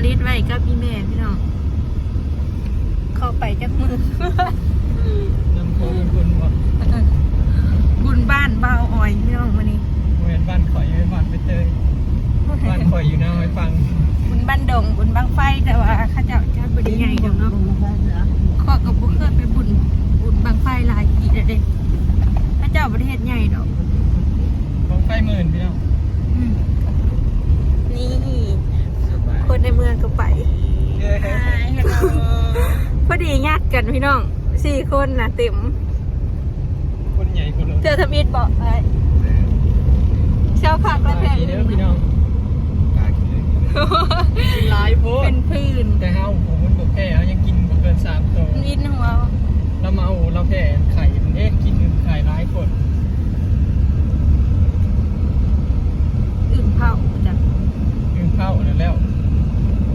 ຕິດໄວ້ກັບອີ່ແມ່ພີ່ນ້ອງ ເຂົ້າໄປຈັກມື້ ນຳໂຄເປັນບຸນບໍ່? ບຸນບ້ານບ່າວອອຍພີ່ນ້ອງມື້ນີ້ ບໍ່ແມ່ນບ້ານຂ້ອຍ ແມ່ນບ້ານໃບເຕີຍ ບ້ານຂ້ອຍຢູ່ນາຫ້ວຍຟັງ ບຸນບ້ານດົງ ບຸນບັ້ງໄຟ ແຕ່ວ່າເຂົາເຈົ້າຈັດບໍ່ໄດ້ໃຫຍ່ດອກເນາະ ຂ້ອຍກໍບໍ່ເຄີຍໄປບຸນ ບຸນບັ້ງໄຟຫຼາຍປີແລ້ວເດ້ ເຂົາເຈົ້າບໍ່ໄດ້ເຮັດໃຫຍ່ດອກ ບັ້ງໄຟໝື່ນພີ່ນ້ອງ ອືມ ນີ້ ສະບາຍ ຄົນໃນເມືອງກໍໄປ ເຢ້ Hi hello ພໍດີຍາດກັນພີ່ນ້ອງ ສີ່ຄົນນະເຕັມ ຄົນໃຫຍ່ຄົນນ້ອຍ ເທື່ອທຳອິດບໍ່ອ້າຍ? ເຈົ້າພັກລະແພງ ເດີພີ່ນ້ອງ ກິນຫຼາຍໂພດ ເປັນພື້ນ ແຕ່ເຮົາ ໂອ້ ມັນບໍ່ແພ້ ເຮົາຍັງກິນບໍ່ເກີນສາມໂຕ ມັນວິນຫົວ ລາວເມົາ ລາວແພ້ໄຂ່ເດ້ ກິນໄຂ່ຫຼາຍໂພດ ອຶ່ງເຜົາ ອຶ່ງເຜົານັ້ນແລ້ວ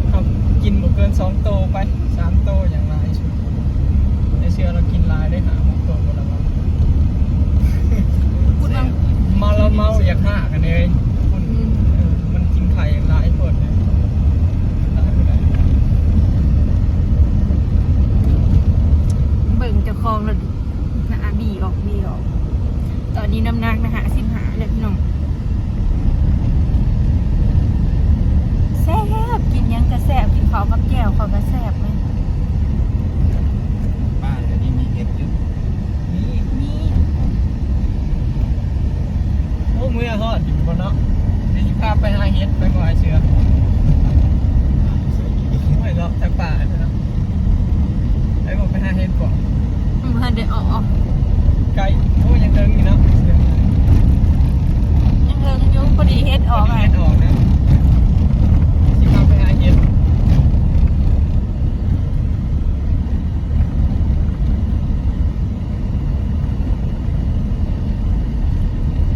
ເຮົາກິນບໍ່ເກີນສອງໂຕໄປ ສາມໂຕຢ່າງຫຼາຍສຸດ ແຕ່ເຊື່ອລາວກິນຫຼາຍເດ້ ຫ້າຫົກໂຕລະ ເມົາລະເມົາ ຢາກຮາກຫັ້ນເດ ອືມ ເອີ ມັນກິນໄຂ່ຫຼາຍໂພດ ເບິ່ງເຈົ້າຂອງລະ ໜ້າບີອອກບີອອກ ຕອນນີ້ນ້ຳໜັກນະ ຫ້າສິບຫ້າແລ້ວພີ່ນ້ອງ ແຊບ ກິນຫຍັງກະແຊບ ກິນເຂົ້າກັບແຈ່ວເຂົ້າກະແຊບເລີຍ ບ້ານກະນີ້ມີເຫັດຢູ່ ມີ ມີ ໂອ້ ເມືອຮອດຢູ່ບໍ່ເນາະ ດຽວຊິພາໄປຫາເຫັດ ໄປບໍ່ອ້າຍເສືອ ໄປເລາະແຖວປ່າເນາະ ໄປບໍ່ ໄປຫາເຫັດບໍ່ ບໍ່ທັນໄດ້ອອກ ໄກ ໂອ້ ຍັງເຖິງຢູ່ເນາະ ຍັງເຖິງຢູ່ ພໍດີເຫັດອອກ ພໍດີເຫັດອອກນະ ຊິພາໄປຫາເຫັດ.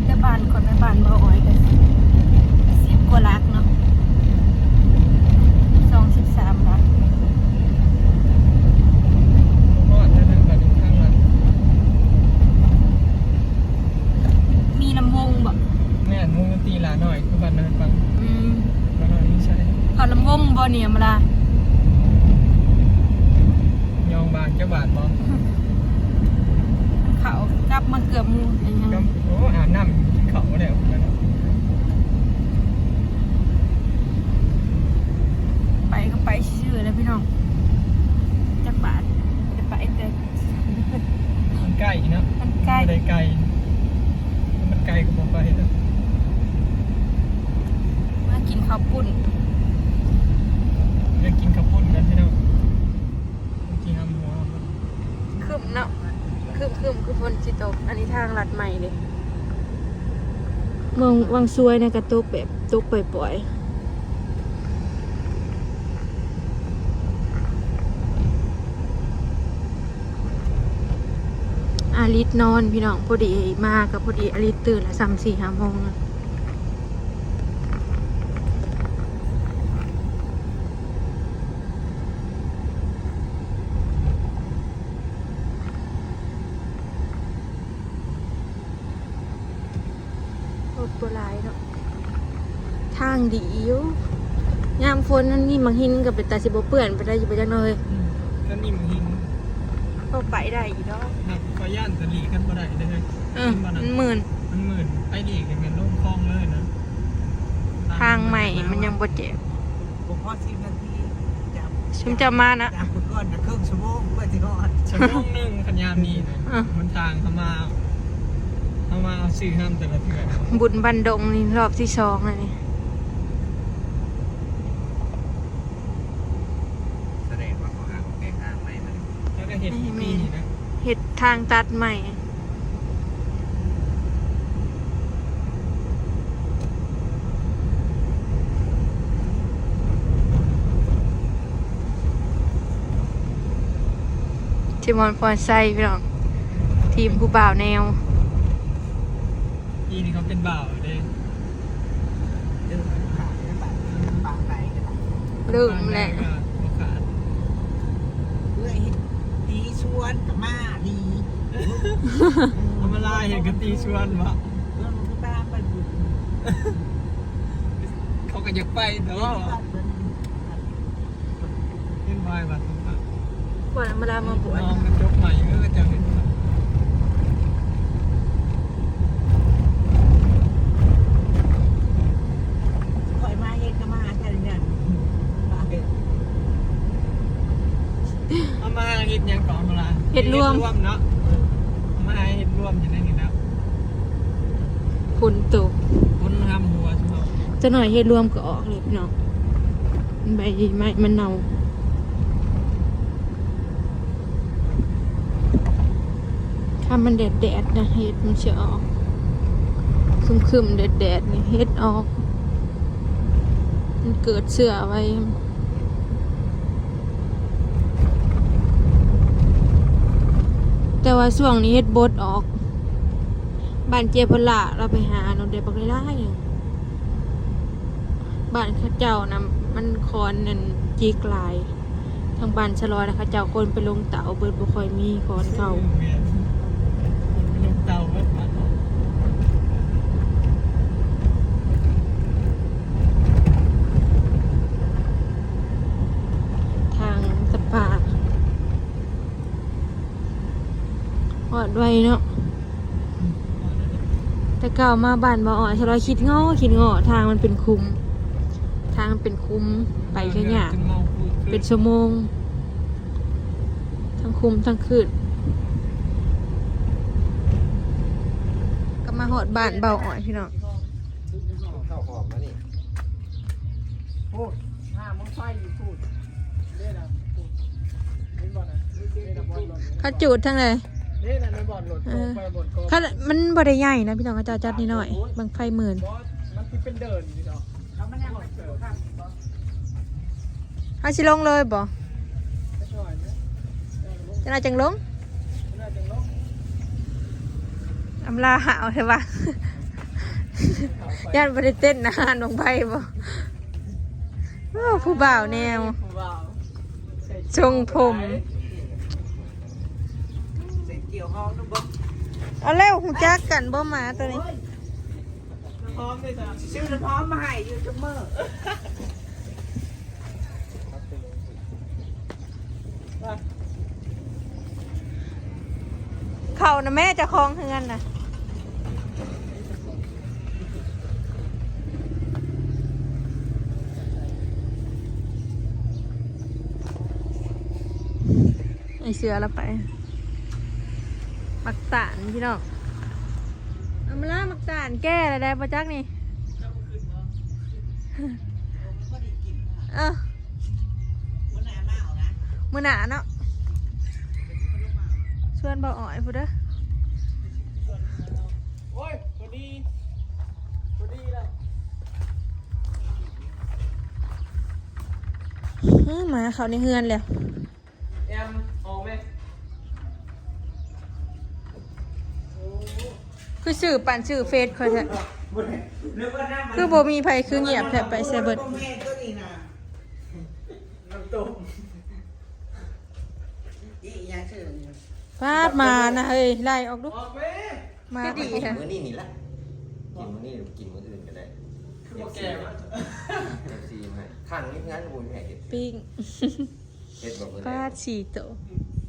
ແຕ່ບ້ານຂ້ອຍໄປບ້ານບ່າວອອຍກໍສິບກວ່າຫຼັກເນາະ ສອງສິບສາມຫຼັກ ຮອດແລ້ວນະ ບາດນີ້ທາງລັດ ມີລຳວົງບໍ່? ແມ່ນ ວົງດົນຕີຫຼ້ານ້ອຍ ຄືບ້ານນາຟັງ ອືມ ຫຼ້ານ້ອຍມີໄຊ ເຂົາລຳວົງບໍ່ນີ້ມາລາ ຍອງບາດຈັກບາດບໍ່? ເຂົ້າກັບມາເກືອບໝູ່ ໂອ້ ອາບນ້ຳກິນເຂົ້າແລ້ວ ໄປກໍໄປຊື່ໆແຫຼະພີ່ນ້ອງ ຈັກບາດ ໄດ້ໄປແຕ່ ມັນໃກ້ເນາະ ມັນໃກ້ ບໍ່ໄດ້ໄກ ມັນໄກກໍບໍ່ໄປເນາະ ມາກິນເຂົ້າປຸ້ນ ມາກິນເຂົ້າປຸ້ນກັນພີ່ນ້ອງ ກິນຫຳຫົວ ຄຶ້ມເນາະ ຄຶ້ມໆ ຄືຝົນຊິຕົກ ອັນນີ້ທາງລັດໃໝ່ເດ້ ເມືອງວັງຊວຍນະກະຕົກແບບຕົກປ່ອຍໆ ອາລິດນອນພີ່ນ້ອງ ພໍດີມາກໍພໍດີອາລິດຕື່ນລະ ສ່ຳສີ່ຫ້າໂມງ ລົດບໍ່ຫຼາຍເນາະ ທາງດີຢູ່ ຍາມຝົນມັນມີໝາກຫີນກໍເປັນຕາຊິບໍ່ເປື້ອນປານໃດຢູ່ບໍ່ຈັກເນາະເອີຍ ອືມ ກໍມີໝາກຫີນ ພໍໄປໄດ້ຢູ່ດອກ ແຕ່ຂ້ອຍຢ້ານແຕ່ຫຼີກກັນບໍ່ໄດ້ເດ້ ເອີ ມັນມື່ນ ມັນມື່ນ ໄປຫຼີກນີ້ແມ່ນລົງຄອງເລີຍນະ ທາງໃໝ່ມັນຍັງບໍ່ແຈກ ບໍ່ພໍສິບນາທີ ຊຸມເຈົ້າມານະ ຈາກພຸ້ນກ່ອນນະ ເຄິ່ງຊົ່ວໂມງກວ່າຊິຮອດ ຊົ່ວໂມງໜຶ່ງຄັນຍາມນີ້ນະ ເອີ ຫົນທາງເຮົາມາ ເຮົາມາເອົາຊື້ຫຳແຕ່ລະເທື່ອ ບຸນບ້ານດົງນີ້ລອບທີສອງແລ້ວນີ້ ສະແດງວ່າເຂົາຫາກອອກແປງທາງໃໝ່ມານີ້ ແລ້ວກໍເຮັດປີນີ້ນະ ເຮັດທາງຕັດໃໝ່ ເຈມອນພອນໄຊພີ່ນ້ອງ ທີມຜູ້ບ່າວແນວ ປີນີ້ເຂົາເປັນບ່າວເດ້ ເລີ່ມແລ້ວ ເລີ່ມແລ້ວ ເອື້ອຍເຮັດຕີຊວນກໍມາດີ ທຳມະດາເຫັນກໍຕີຊວນເບາະ ເບິ່ງຄືຕາໄປບຸນ ເຂົາກໍຢາກໄປເນາະ. ໄປວັດ ກ່ອນເວລາມາບວດ ນ້ອງກະຈົກໃໝ່ ເອີ ເຈົ້າເຫັນ ຂ້ອຍມາເຮັດກະມາຫາເຈົ້າເລີຍ ເອົາມາເຮັດຫຍັງກ່ອນເວລາ ເຮັດລວມ ເຮັດລວມເນາະ ມາເຮັດລວມຢູ່ໃນນີ້ແລ້ວ ຝົນຕົກ ຝົນຫາມຫົວ ຈັກໜ້ອຍເຮັດລວມກໍອອກເລີຍພີ່ນ້ອງ ໃບໄມ້ມັນເນົ່າ ຖ້າມັນແດດໆນະ ເຫັດມັນຊິອອກ ຄຶ້ມໆແດດໆນີ້ເຫັດອອກ ມັນເກີດເຊື້ອໄວ ແຕ່ວ່າຊ່ວງນີ້ເຫັດບົດອອກ ບ້ານເຈ້ພະລາ ລາວໄປຫາເນາະ ໄດ້ບັກຫຼາຍໆ ບ້ານເຂົາເຈົ້ານະ ມັນຄອນນັ້ນຈິກຫຼາຍ ທາງບ້ານຊະລອຍນະ ເຂົາເຈົ້າຄົນໄປລົງເຕົາເບິດ ບໍ່ຄ່ອຍມີຄອນເຂົາ ແມ່ນ ຄົນໄປລົງເຕົາເບິດ ທາງສະປາ ຮອດໄວເນາະ ແຕ່ເກົ່າມາບ້ານບໍ່ອອຍ ສະລອຍຄິດງໍຄິດງໍ ທາງມັນເປັນຂຸມ ທາງມັນເປັນຂຸມ ໄປກະຍາກ ເປັນຊົ່ວໂມງ ທັງຂຸມທັງຂືດ ກະມາຮອດບ້ານເບົາອອຍພີ່ນ້ອງ ເຂົ້າຫອມມານີ້ ໂອ້ ໜ້າມັນໄຟຢູ່ພຸ້ນ ເດ້ນະ ເຫັນບໍ່ນະ ເຂົາຈູດທາງໃດ ເດ້ນະ ແມ່ນບໍ່ລົດ ເອີ ໄປບໍ່ ມັນບໍ່ໄດ້ໃຫຍ່ນະພີ່ນ້ອງ ເຂົາເຈົ້າຈັດນ້ອຍໆ ບັ້ງໄຟໝື່ນ ມັນຊິເປັນເດີ່ນພີ່ນ້ອງ ເຮົາຊິລົງເລີຍບໍ່? ຈັກໜ້ອຍນະ ຈັກໜ້ອຍຈັ່ງລົງ ຈັກໜ້ອຍຈັ່ງລົງ ອຳລາຫາວແທ້ວ່າ ຢ້ານບໍ່ໄດ້ເຕັ້ນນະ ຫານບັ້ງໄຟບໍ່? ໂອ້ ຜູ້ບ່າວແນວ ຜູ້ບ່າວ ຊົງຜົມ ໃສ່ກ່ຽວຫອມດູບໍ່? ເອົາແລ້ວ ຮູ້ຈັກກັນບໍ່ ໝາໂຕນີ້? ໂອ້ຍ ນ້ຳຫອມເດ້ ຊື້ນ້ຳຫອມມາໃຫ້ຢູ່ທຸກມື້ ເຂົ້ານະແມ່ ເຈົ້າຂອງເຮືອນນະ ໄອ້ເສືອລະໄປ ໝາກຕານພີ່ນ້ອງ ອຳມາລາ ໝາກຕານແກ່ແລ້ວໄດ໋ບໍ່ຈັກນີ້ ເອີ ມື້ໜ້າເນາະ ຊວນບ່າວອອຍພຸ້ນເດີ ໂອ້ຍ ພໍດີ ພໍດີແລ້ວ ເອີ ໝາເຂົ້າໃນເຮືອນແລ້ວ ແອມ ອອກແມ ຄືຊື່ປານຊື່ເຟສຂ້ອຍແທ້ ຄືບໍ່ມີໃຜ ຄືງຽບແທ້ ໄປໃສເບິດ ນ້ຳຕົ້ມ ອີຫຍັງຊື່ ປາດ ມານະເຮີ້ຍ ໄລ່ອອກດຸ ອອກແມ ມາ ຄືດີແທ້ ກິນມື້ນີ້ນີ້ລະ ກິນມື້ນີ້ ກິນມື້ອື່ນກະໄດ້ ຄືບໍ່ແກ່ວະ ເອັຟຊີ ໃຫ້ ຂັງຢູ່ເຮືອນ ບໍ່ມີໃຜເຮັດ ປີ້ງ ເຮັດບໍ່ມື້ແລງ ປາດ ສີ່ໂຕ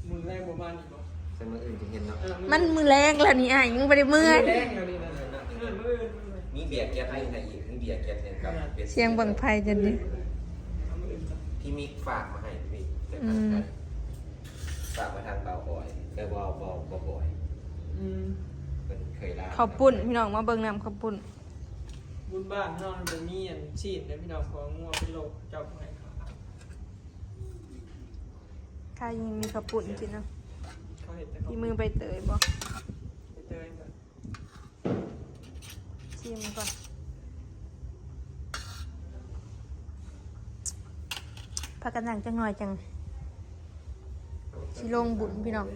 ມື້ແລງບໍ່ມານີ້ບໍ່ ແຕ່ມື້ອື່ນຈະເຮັດເນາະ ເອີ ມັນມື້ແລງແລ້ວນີ້ອ້າຍ ຍັງບໍ່ໄດ້ເມືອ ມື້ແລງແລ້ວນີ້ນະ ເອີ ມື້ອື່ນ ມີເບຍແກັບໃຫ້ອີກ ມີເບຍແກັບໃຫ້ກັບ ສຽງບັ້ງໄຟຈັ່ງນີ້ ເອົາມື້ອື່ນ ທີ່ມີຝາກມາໃຫ້ພີ່ ອືມ ຝາກມາທາງບ່າວອອຍ ເອີ ບ່າວ ບ່າວ ບ່າວອອຍ ອືມ ເພິ່ນເຄີຍລາ ເຂົ້າປຸ້ນ ພີ່ນ້ອງ ມາເບິ່ງນຳເຂົ້າປຸ້ນ ບຸນບ້ານເຮົາມັນບໍ່ມີອັນຊີ້ນເດ້ພີ່ນ້ອງ ເພາະວ່າງົວເປັນໂລ ເຂົາເຈົ້າບໍ່ໃຫ້ຂາຍ ຂາຍ ມີເຂົ້າປຸ້ນກິນເນາະ ເຂົາເຮັດແຕ່ເຂົ້າປຸ້ນ ມີມືໃບເຕີຍບໍ່? ໃບເຕີຍ ຊີມກ່ອນ ພາກັນນັ່ງຈັກໜ້ອຍຈັ່ງຊິລົງບຸນພີ່ນ້ອງ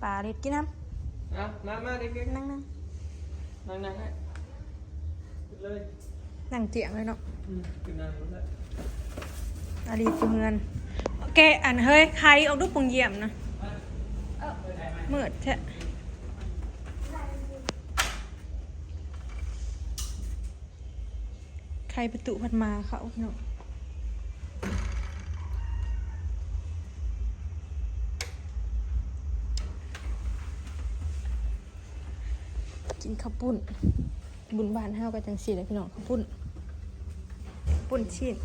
ປາເລັດກິນນຳ ເອົາ ມາ ມາເດັກໆ ນັ່ງໆ ນັ່ງໆ ເລີຍ ນັ່ງຈຽງເລີຍເນາະ ອືມ ຄືນັ່ງແຫຼະ ອາລີດຢູ່ເຮືອນ ແກະອັນ ເຮີ້ຍ ໄຂອອກດູ ປຸງຢ້ຽມນະ ມືດແທ້. ໄປປະຕູພັດມາເຂົ້າເນາະ ກິນເຂົ້າປຸ້ນ. ບຸນບ້ານເຮົາກໍຈັ່ງຊີ້ແຫຼະພີ່ນ້ອງ ເຂົ້າປຸ້ນ ປຸ້ນຊີ້ນ.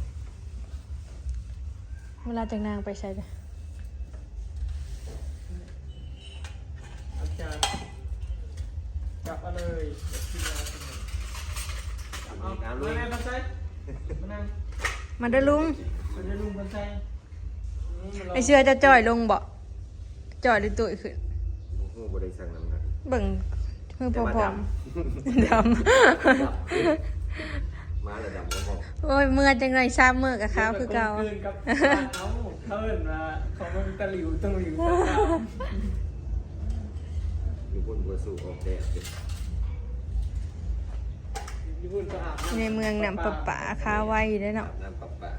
ເວລາຈັກນາງໄປໃສເດີ້? ອາຈານ ຈັບເອົາເລີຍ ກິນເອົາ ເອົາ ມາແມ່ນໃສ ມານັ່ງ ມາເດີ້ລຸງ ມາເດີ້ລຸງເພິ່ນໃສ. ອືມ ໄອ້ເສືອຈະຈ່ອຍລົງບໍ່? ຈ່ອຍຫຼືຕຸ້ຍຂຶ້ນ? ບໍ່ຮູ້ ບໍ່ໄດ້ຊັ່ງນ້ຳໜັກ ເບິ່ງຄື ແຕ່ວ່າ ຜອມໆ ດຳ ດຳ ດຳ ມາແລ້ວດຳກໍບໍ່ ໂອ້ຍ ເມື່ອຍຈັ່ງໃດ ສາມມື້ກໍຂາວຄືເກົ່າ ເມື່ອຍກັບຄົນອື່ນກັບບ້ານເຮົາ ເຂົາເອີ້ນວ່າ ເຂົາເບິ່ງຕະຫຼິວ ຕະຫຼິວ ຢູ່ພຸ້ນບໍ່ສູ້ອອກແດດ ຢູ່ພຸ້ນກໍອາບນ້ຳ ໃນເມືອງນ້ຳປະປາ ຂາວໄວເດ້ເນາະ ອາບນ້ຳປະປາ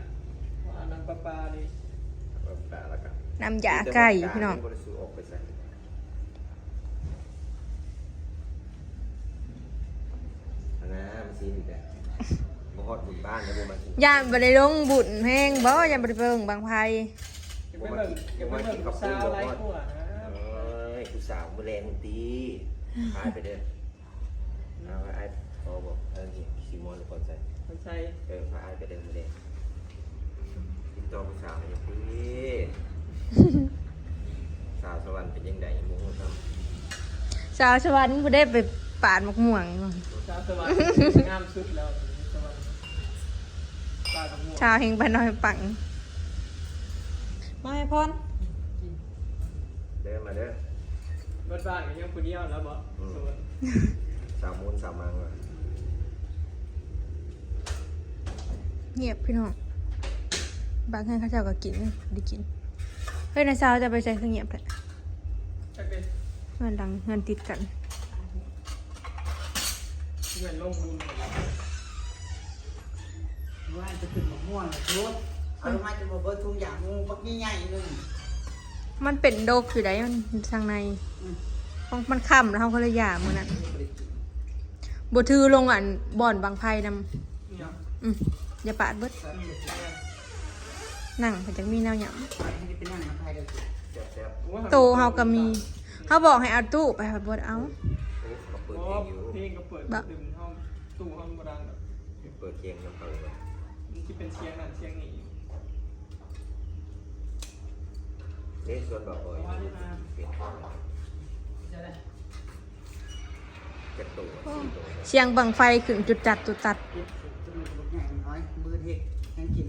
ອາບນ້ຳປະປານີ້ ປະປາ ແລ້ວກໍ ນ້ຳຢາໄກ່ພີ່ນ້ອງ ບໍ່ໄດ້ສູ້ອອກໄປໃສ ອັນນັ້ນມັນຊິມີແບບ ບໍ່ຮອດບຸນບ້ານແລ້ວບໍ່ມາກິນ ຢ້ານບໍ່ໄດ້ລົງບຸນແຮງບໍ່ ຢ້ານບໍ່ໄດ້ໄປເບິ່ງບັ້ງໄຟ ຢາກໄປເບິ່ງ ຢາກໄປເບິ່ງຜູ້ສາວຫຼາຍກວ່ານະ ເອີຍ ຜູ້ສາວມື້ແລງຕິ ພາໄປເດີ້. ເອົາ ອ້າຍ ພໍບອກ ເອີ ຊິມອນກ່ອນໃສ ກ່ອນໃສ ເອີ ພາອ້າຍໄປເດີມື້ແລງ ຕິດຕໍ່ຜູ້ສາວໃຫ້ແດ່ຕິ ສາວສະຫວັນເປັນຈັ່ງໃດ ຍັງບໍ່ຮູ້ຊ້ຳ ສາວສະຫວັນຜູ້ໃດໄປປາດໝາກມ່ວງ ສາວສະຫວັນງາມສຸດແລ້ວ ສະຫວັນ ປາດໝາກມ່ວງ ສາວເຮັງປານ້ອຍປັງ ມາແມ່ພອນ ເດີ ມາເດີ ເບິດບ້ານກໍຍັງຜູ້ດຽວແລ້ວບໍ? ອືມ ໂສດ ສາວມູນສາວມັງວ່າ ງຽບພີ່ນ້ອງ ບາງເຮືອນເຂົາເຈົ້າກໍກິນ ໄດ້ກິນ ເຮີ້ຍ ນ້າສາວເຈົ້າໄປໃສຄືງຽບແທ້? ຈັກເດ້ ເຮືອນຫຼັງ ເຮືອນຕິດກັນ ເຮືອນລົງບຸນ ວ່າຈະຂຶ້ນໝາກມ່ວງລະໂຕ ເອົາລົງມາຈະບໍ່ເບິດທຸງຢາງ ໝູບັກໃຫຍ່ໆໜຶ່ງ ມັນເປັນດົກຢູ່ໃດ໋ ມັນທາງໃນ ອືມ ຂອງມັນຄ່ຳແລ້ວ ເຮົາກໍເລີຍຢ່າມື້ນັ້ນ ບໍ່ໄດ້ກິນ ບໍ່ຖືລົງອັນບ່ອນບັ້ງໄຟນຳ ອືມ ຢ່າປາດເບິດ ອືມ ນັ່ງເພິ່ນຈັກມີແນວຫຍັງ ແຊບໆ ໂຕເຮົາກໍມີ ເຮົາບອກໃຫ້ເອົາຕູ້ໄປ ເຮົາບໍ່ເອົາ ໂອ້ ເຂົາເປີດເພງຢູ່ ເພງກໍເປີດ ບະ ຕື່ມເຮົາ ຕູ້ເຮົາບໍ່ດັງດອກ ເປີດພຽງນຳເຂົາ ມັນຊິເປັນສຽງນັ້ນສຽງນີ້ ເດ້ ສ່ວນບ່າວອ້ອຍ ເປັນ ຈັກໂຕ ສີ່ໂຕ ສຽງບັ້ງໄຟຂຶ້ນຈຸດຕັດ ຈຸດຕັດ ມື້ເຮັດຫຍັງກິນ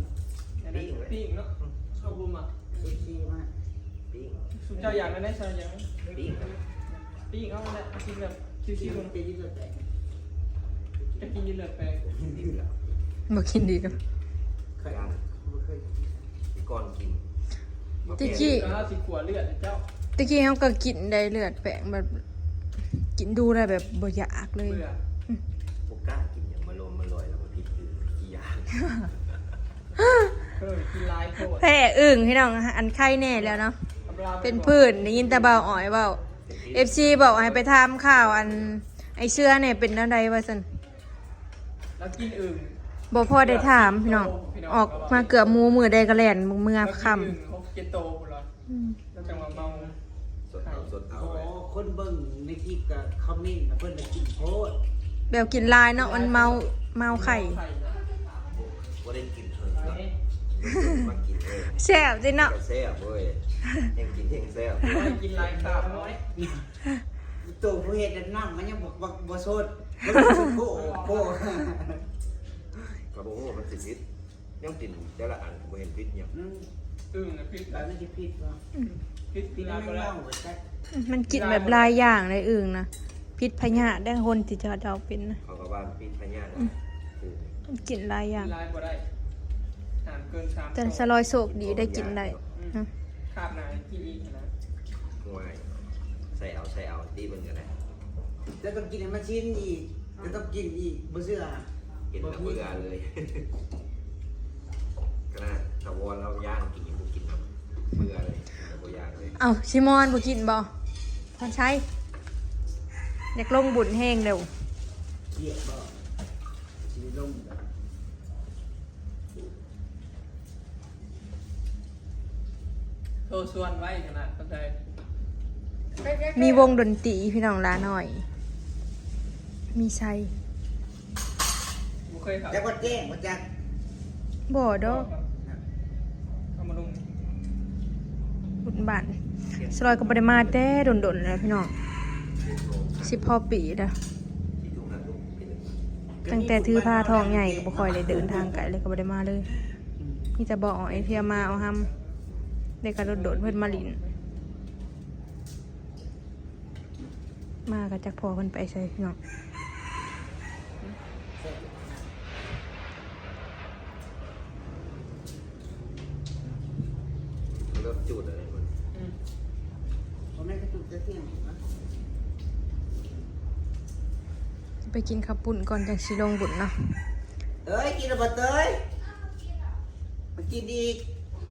ປີ້ງ ປີ້ງເນາະ ຊອບບໍ່ມັກ ປີ້ງ ປີ້ງ ຊຸມເຈົ້າຢາກອັນໃດ ຊອບຢາກ ປີ້ງ ປີ້ງເອົາແຫຼະ ກິນແບບຊິວໆ ຈະກິນຢູ່ເລືອດແປງ ຈະກິນຢູ່ເລືອດແປງ ບໍ່ກິນດີດອກ ເຄີຍ ບໍ່ເຄີຍກິນ ກ່ອນກິນ ແຕ່ກີ້ ເຮົາຊິຂົ້ວເລືອດໃຫ້ເຈົ້າ ແຕ່ກີ້ເຮົາກໍກິນໄດ້ເລືອດແປງ ແບບກິນດູແລ້ວແບບບໍ່ຢາກເລີຍ ເບື່ອ ອືມ ບໍ່ກ້າກິນຫຍັງມາລົມມາລອຍແລ້ວກໍຜິດຄືຂີ້ຢ້ານ ເອີ ກິນຫຼາຍໂພດ ແພ້ອຶ່ງພີ່ນ້ອງ ອັນໄຄແນ່ແລ້ວເນາະ ເປັນພື້ນ ໄດ້ຍິນແຕ່ບ່າວອ້ອຍເວົ້າ ເອັຟຊີບອກໃຫ້ໄປຖາມຂ່າວອັນ ໄອ້ເສືອແນ່ ເປັນແນວໃດວ່າຊັ້ນ ລາວກິນອຶ່ງ ບໍ່ພໍໄດ້ຖາມພີ່ນ້ອງ ອອກມາເກືອບໝູ ມື້ໃດກໍແລ່ນເມືອຄ່ຳ ກິນອຶ່ງຫົກເຈັດໂຕພຸ້ນລະ ອືມ ລາວຈັ່ງວ່າເມົາ ສົດເອົາ ສົດເອົາ ໂອ້ ຄົນເບິ່ງໃນຄລິບກໍຄອມເມັນ ເພິ່ນວ່າກິນໂພດ ແບບກິນຫຼາຍເນາະ ມັນເມົາ ເມົາໄຂ່ ເມົາໄຂ່ ບໍ່ໄດ້ກິນເຖິງເນາະ ມາກິນເອງ ແຊບຕິເນາະ ແຊບເວີຍ ແຮງກິນແຮງແຊບ ກິນຫຼາຍຄາບນ້ອຍ ໂຕຜູ້ເຮັດນັ້ນ ນ້ຳມັນຍັງບໍ່ ບໍ່ ບໍ່ສົດ ໂອ້ໂຫ ກໍບໍ່ຮູ້ວ່າມັນຊິຜິດ ຍັງກິນແຕ່ລະອັນກໍບໍ່ເຫັນຜິດຫຍັງ ອືມ ອຶ່ງນະຜິດ ແລ້ວມັນຊິຜິດບໍ່? ອືມ ຜິດກິນແລ້ວມັນເນົ່າບໍ່ໄດ້ ອືມ ມັນກິນແບບຫຼາຍຢ່າງເດ້ອຶ່ງນະ ຜິດພະຍາດເດ້ ຄົນທີ່ເຈົ້າເຈົ້າເປັນນະ ເຂົາກໍວ່າຜິດພະຍາດ ອືມ ມັນກິນຫຼາຍຢ່າງ ກິນຫຼາຍບໍ່ໄດ້ ຫ້າມເກີນສາມ ແຕ່ສະລອຍໂຊກດີໄດ້ກິນໄດ້ ອືມ ນະ ຄາບໜ້າກິນອີກນະ ໂອ້ຍ ໃສ່ເອົາ ໃສ່ເອົາຕິເບິ່ງກໍໄດ້ ແຕ່ຕ້ອງກິນໃຫ້ມັນຊິນອີກ ແຕ່ຕ້ອງກິນອີກ ບໍ່ເຊື່ອ ກິນແລ້ວເບື່ອເລີຍ ຂະໜາດຖາວອນລາວຍ່າງກິນຍັງບໍ່ກິນນຳ ເບື່ອເລີຍ ກິນແລ້ວບໍ່ຢາກເລີຍ ເອົ້າ ຊິມອນບໍ່ກິນບໍ່? ພອນໄຊ ຢາກລົງບຸນແຮງແລ້ວ ວຽກບໍ່? ຊິໄດ້ລົງ ໂຕຊວນໄວ້ຂະໜາດປານໃດ. ມີວົງດົນຕີພີ່ນ້ອງ ຫຼານ້ອຍ ມີໄຊ. ບໍ່ເຄີຍເຂົ້າ. ຈັກວ່າແຈ້ງບໍ່ຈັກ. ບໍ່ດອກ. ເອົາມາລົງ. ບຸນບ້ານ ສະລອຍກໍບໍ່ໄດ້ມາແຕ່ດົນໆແລ້ວພີ່ນ້ອງ ສິບພໍປີແລ້ວ. ຕັ້ງແຕ່ຖືພາທ້ອງໃຫຍ່ກໍບໍ່ຄ່ອຍໄດ້ເດີນທາງໄກເລີຍ ກໍບໍ່ໄດ້ມາເລີຍ. ມີແຕ່ບອກເອເທຍມາເອົາຮຳ ແລ້ວກໍໂດດໆເພິ່ນມາຫຼິ້ນ. ມາກໍຈັກພໍ່ເພິ່ນໄປໃສພີ່ນ້ອງ. ເລີ່ມຈູດແລ້ວນີ້. ອືມ ບໍ່ແມ່ນກະຈູດແຕ່ທ່ຽງນະ. ໄປກິນເຂົ້າປຸ້ນກ່ອນ ຈັ່ງຊິລົງບຸນເນາະ. ເອີຍ ກິນແລ້ວບໍ່ເຕີຍ? ມາກິນອີກ.